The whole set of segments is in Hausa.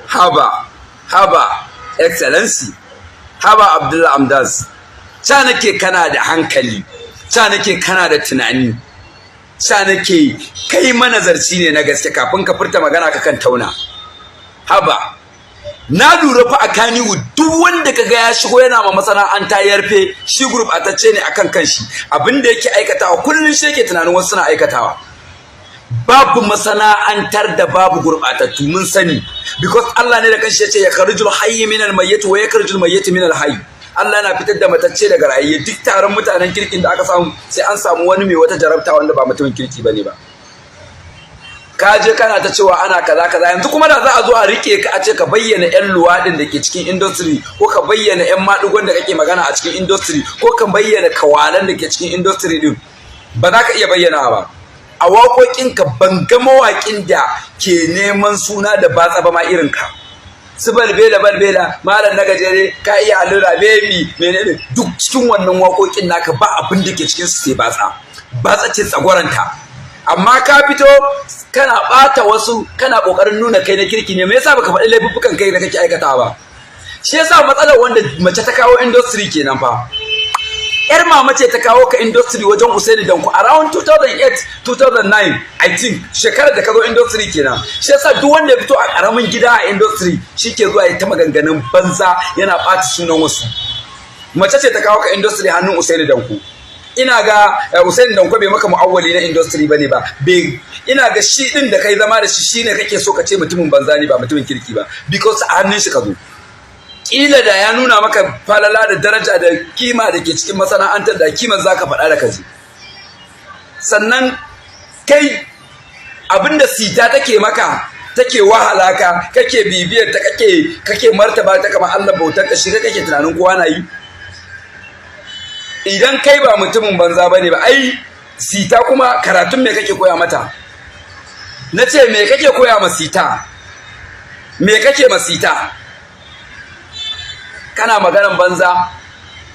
Haba, haba, Excellency, haba Abdullah Amdas, ca nake kana da hankali, ca nake kana da tunani, ca nake kai manazarci ne na gaske. Kafin ka furta magana ka kan tauna. Haba, na lura fa a Kannywood, duk wanda kaga ya shigo yana ma masana'anta yarfe, shi gurɓatacce ne akan kanshi. Abinda yake aikatawa kullun shi yake tunanin wasu suna aikatawa. Babu masana'antar da babu gurɓatattu, mun sani, because Allah ne da kanshi yace: "يخرج الحي من الميت ويخرج الميت من الحي." Allah na fitar da matacce daga rayayye. Duk taron mutanen kirkin da aka samu, sai an samu wani mai wata jarabta wanda ba mutumin kirki bane ba. Ka je kana ta cewa ana kaza kaza. Yanzu kuma da za a zo a rike ka, a ce ka bayyana yan luwaɗin da ke cikin industry, ko ka bayyana yan maɗigon da kake magana a cikin industry, ko ka bayyana kawalan da ke cikin industry din, ba za ka iya bayyana ba. A waƙoƙinka ban ga mawaƙin da ke neman suna da batsa ba ma irin ka. Su "Balbela balbela", "Malam na gajere", "Ka iya allura", "Baby", menene, duk cikin wannan waƙoƙin naka ba abin da ke cikin su sai batsa. Batsa ce tsagwaranta. Amma ka fito kana ɓata wasu, kana ƙoƙarin nuna kai na kirki ne. Me yasa baka faɗi laifuffukan kai da kake aikatawa ba? Shi yasa matsalar wanda mace ta kawo industry kenan fa. Yar mama ce ta kawo ka industry wajen Usaini Danko around 2008, 2009, I think, shekarar da ka zo industry kenan. Shi yasa duk wanda ya fito a karamin gida a industry, shi ke zuwa ya ta maganganun banza, yana ɓata sunan wasu. Mace ce ta kawo ka industry hannun Usaini Danko. Ina ga Usaini Danko bai maka mu'awwali na industry bane ba. Bai, ina ga shi din da kai zama da shi, shine kake so ka ce mutumin banza ne, ba mutumin kirki ba, because a hannun shi ka zo. Kila da ya nuna maka falala da daraja da kima da ke cikin masana'antar, da kiman zaka faɗa da kaji. Sannan kai, abinda Sita take maka, take wahala ka, kake bibiyar ta, kake martaba ta kamar Allah bautar ka, shi kake tunanin kowa na yi. Idan kai ba mutumin banza bane ba, ai Sita kuma karatun me kake koya mata? Na ce, me kake koya ma Sita? Me kake ma Sita? Kana maganan banza.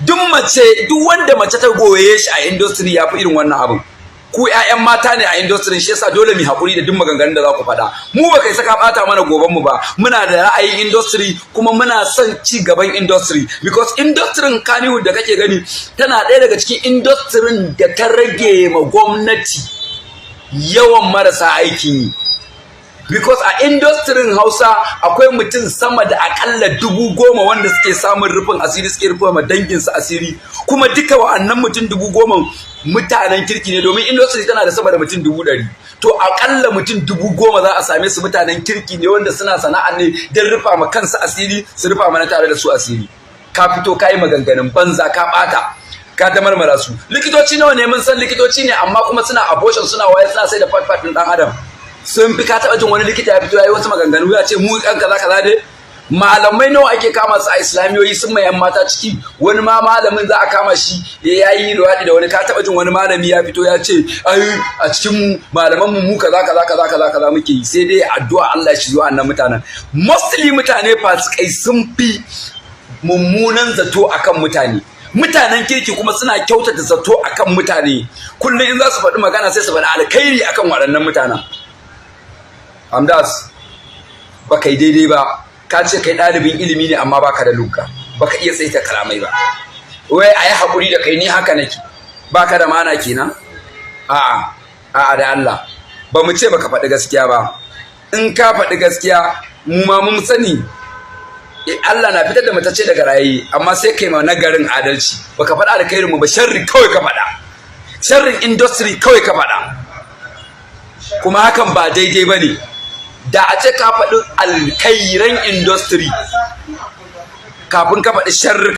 Duk mace, duk wanda mace ta goye shi a industry, ya fi irin wannan abin. Ku ƴaƴan mata ne a industry, shi yasa dole mu haƙuri da duk maganganun da za ku faɗa. Mu ba kai saka ɓata mana goban mu ba. Muna da ra'ayin industry, kuma muna son ci gaban industry, because industry Kannywood da kake gani tana ɗaya daga cikin industry da ta rage ma gwamnati yawan marasa aikin yi, because a industry Hausa akwai mutum sama da akalla 10,000 wanda suke samun rufin asiri, suke rufe ma danginsu asiri. Kuma duka wa'annan mutum 10,000 mutanen kirki ne, domin industry tana da sama da mutum 100,000. To akalla mutum 10,000 za a same su mutanen kirki ne, wanda suna sana'a ne don rufa ma kansu asiri, su rufa mana tare da su asiri. Ka fito ka yi maganganun banza, ka ɓata, ka ta marmara su. Likitoci nawa ne? Mun san likitoci ne, amma kuma suna abortion, suna waye, suna sai da part ɗin ɗan adam. Sun fi ka taɓa jin wani likita ya fito ya yi wasu maganganu ya ce mu ɗan kaza kaza dai? Malamai nawa ake kama su a islamiyoyi sun mai yan mata ciki? Wani ma malamin za a kama shi ya yi luwaɗi da wani. Ka taɓa jin wani malami ya fito ya ce ai a cikin mu malaman mu mu kaza kaza kaza kaza kaza muke yi? Sai dai addu'a Allah ya shirya wannan mutanen. Mostly mutane fasikai sun fi mummunan zato akan mutane. Mutanen kirki kuma suna kyautata zato akan mutane. Kullum in za su faɗi magana, sai su faɗi alkhairi akan waɗannan mutanen. Hamdas, ba kai daidai ba. Ka ce kai ɗalibin ilimi ne, amma baka da lugga, baka iya tsaita kalamai ba. Wai a yi haƙuri da kai, ni haka nake. Baka da mana kenan. A'a, a'a, da Allah, ba mu ce baka faɗi gaskiya ba. In ka faɗi gaskiya, mu ma mun sani Allah na fitar da matacce daga raye, amma sai kai ma nagarin adalci. Baka faɗa alkhairin mu ba, sharri kawai ka faɗa, sharrin industry kawai ka faɗa, kuma hakan ba daidai bane. Da a ce ka faɗi alkhairan industry kafin ka faɗi sharri.